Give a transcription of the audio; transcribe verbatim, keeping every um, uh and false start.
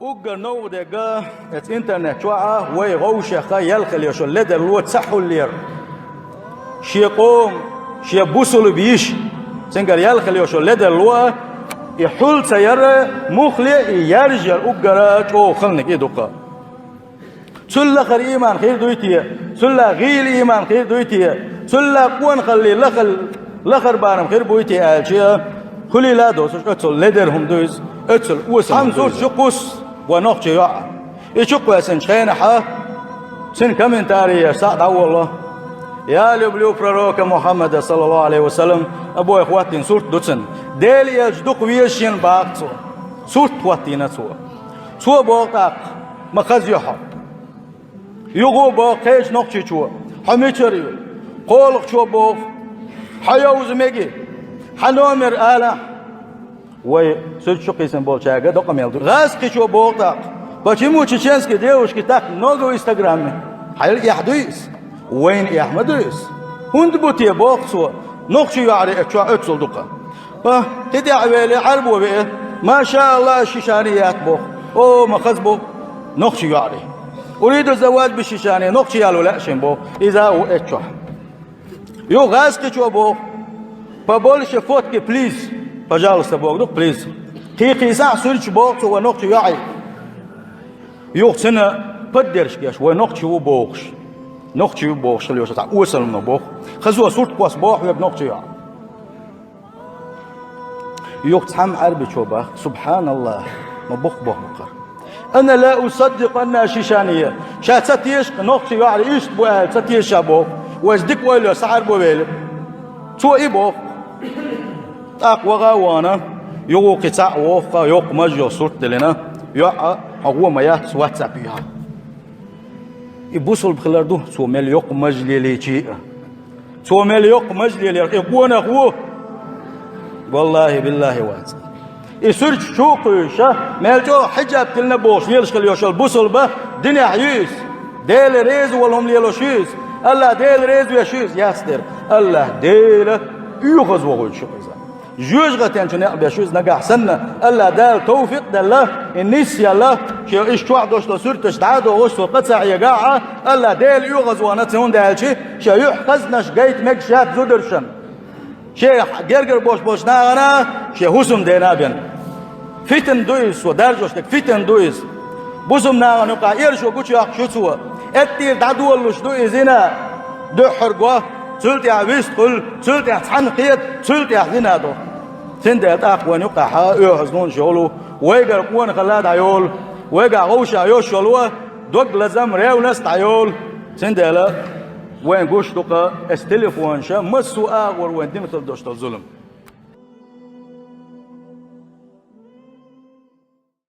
Уггар новкъа дерг, эцу интернет чохь а вай вовшех ял хила йолу ледарло ца хьуллера. Шен къоман, шен бусулба йиша, цуьнгара ял хила йолу ледарло, и хьул ца яра, муххале а и яржа яра уггар чӀогӀа ханниг и ду-кх. Цул лахара ийман хир дуй те? Цул гӀийла ийман хир дуй те? Цул къонахаллин лахара, лахара барам хир буй те аьлча, хуьлийла а доцуш, оццул ледара хӀума ду иза, оццул осал хӀума ду иза. Цхьана сурт чу кхуссу вайн нохчийн йоӀ. И чу кхоьссинчу хенахь, цуьнан комментарий еш схьа а дӀаволало: «Я люблю пророка Мухаммада, саллаллаху алейхи ва саллям», обои хӀоттийна сурт ду цуьнан. Делан элча дукха веза шена, боху цо. Сурт хӀоттийна цо. Цо боху тӀаккха: «Ма хаза ю хьо». Юха боху кхечу нохчичо: «Хьо мичара ю?» КхоалгӀачо боху: «Хьо йовза мегий? Хьан номер алахь?» Вай суьрташ чу кхийсина болчаьрга докъа мел ду. ГӀазкхичо боху тӀаккха: «Почему чеченские девушки так много в Инстаграме?» Хьайла эхь дуй иза? Вайна эхь ма ду иза. ХӀунда бу те, боху цо, нохчийн йоӀарий оцу чохь оццул ду-кх. Ха, кхин тӀехь а велий, Ӏаьрбо веа, машаалла, шишани яц боху. О, ма хаза бу нохчийн йоӀарий. Уриду заваж би шишани, нохчи яло лаьа шен боху. Иза а ву оцу чохь. Юха гӀазкхичо боху: «Побольше фотки, плиз». Пожалуйста, боху ду-кх, плиз. Кхин кхийсахь суьрташ, боху цо, вайн нохчийн йоӀе. Юха цуьнан поддержка еш, вай нохчи ву бохуш. Нохчи ву бохуш хила йолуш цхьа осал хӀума боху. Хаза сурт кхосса боху хьоьга нохчийн йоӀ. Юха цхьамма Ӏаьрбичо боху: «Субханаллах, ма бух боху хӀара. Ана ла усаддикъу анна шишания». Ша ца теша нохчийн йоӀарий иштта бу аьлла, ца теша боху. Вайша дика ойла йо, сан Ӏаьрбо велира. Цо и боху. ТӀаккха ваха а вахана, юха кхин цхьаъ воху-кх, йоккха маж йолу сурт диллина, йоӀ а, хьо гӀо ма яц, ватсап йохьа. И бусулба хилар ду, цо мел йоккха маж лелийча а. Цо мел йоккха маж лелийча, и къонах ву. Валлахи, биллахи, вац. И суьрташ чу а кхуьйсуш, мел чӀогӀа хьиджаб тиллина бохуш лелаш хила йолуш йолу бусулба динехь ю иза. Дела реза волу хӀума лелош ю иза. АллахӀ Дела реза веш ю иза, яц дера. АллахӀ Дела оьгӀазвохуьйтуш ю иза. Жоьжахатин чу некъ беш ю иза нагахь санна, АллахӀ Дала товфикъ а делла, и нис а елла, шен иштта чохь долуш долу суьрташ дӀа а дохуш, цо къа ца хьегахь а, АллахӀ Дела оьгӀазвахана цунна, хӀунда аьлча шен юьхь хазанаш гайта мегаш яц зударшна. Шен гергара болуш болчу нахана, шен хӀусамдена а бен. Фитна ду иза, цо даржош дерг фитна ду иза. Бусулба нахана юкъахь эршо гучуйоккхуш ю цо. Эттийра дӀадолалуш ду и зина. Дуьххьара го, цул тӀаьхьа вистхуьлу, цул тӀаьхьа цхьаьна кхета, цул тӀаьхьа зина до. Цундела тӀаккха вайна юкъахь оьгӀазваханаш йолу, вайгара къонахалла дӀайолу, вайгахь вовшах йолуш йолу дог лазам, ревность дӀайолу. Цундела вайна гуш ду-кх оцу телефонаша массо а агӀор вайна дина хила долуш долу зулам.